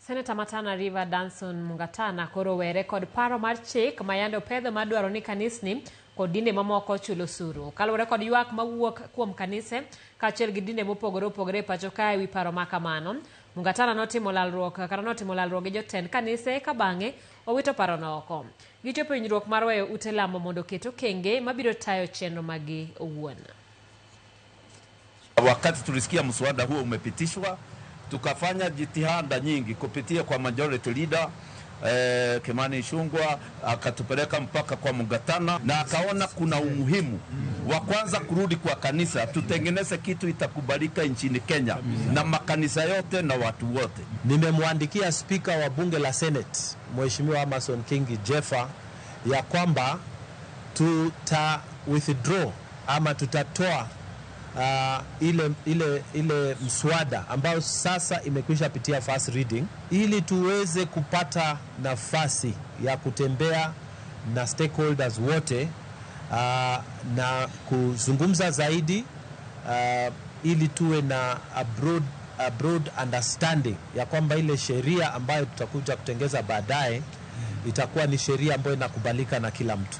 Seneta ma Tana River Danson Mungatana koro owere kod paro mar chik ma yande opedho mar dwaro ni kanisni kod dinde mamoko chul osuru. Kaluwore kod ywak mawuok kuom kanise kaachiel gi dinde mopogore opogore e pacho kae wi paro ma kamano, Mungatana notimo lalruok kata notimo lalruok gi jotend kanise ka bang'e owito parono oko. Gichopo e winjruok mar weyo ute lamo mondo oket okenge mabiro tayo chenro maggi owuon. Wakati tulisikia mswada huo umepitishwa, tukafanya jitihada nyingi kupitia kwa majority leader Kimani Ichung'wah, akatupeleka mpaka kwa Mungatana na akaona kuna umuhimu wa kwanza kurudi kwa kanisa, tutengeneze kitu itakubalika nchini Kenya na makanisa yote na watu wote. Nimemwandikia spika wa bunge la Senate Mheshimiwa Amason Kingi Jeffa ya kwamba tuta withdraw ama tutatoa ile mswada ambayo sasa imekwisha pitia first reading, ili tuweze kupata nafasi ya kutembea na stakeholders wote na kuzungumza zaidi ili tuwe na a broad understanding ya kwamba ile sheria ambayo tutakuja kutengeza baadaye itakuwa ni sheria ambayo inakubalika na kila mtu.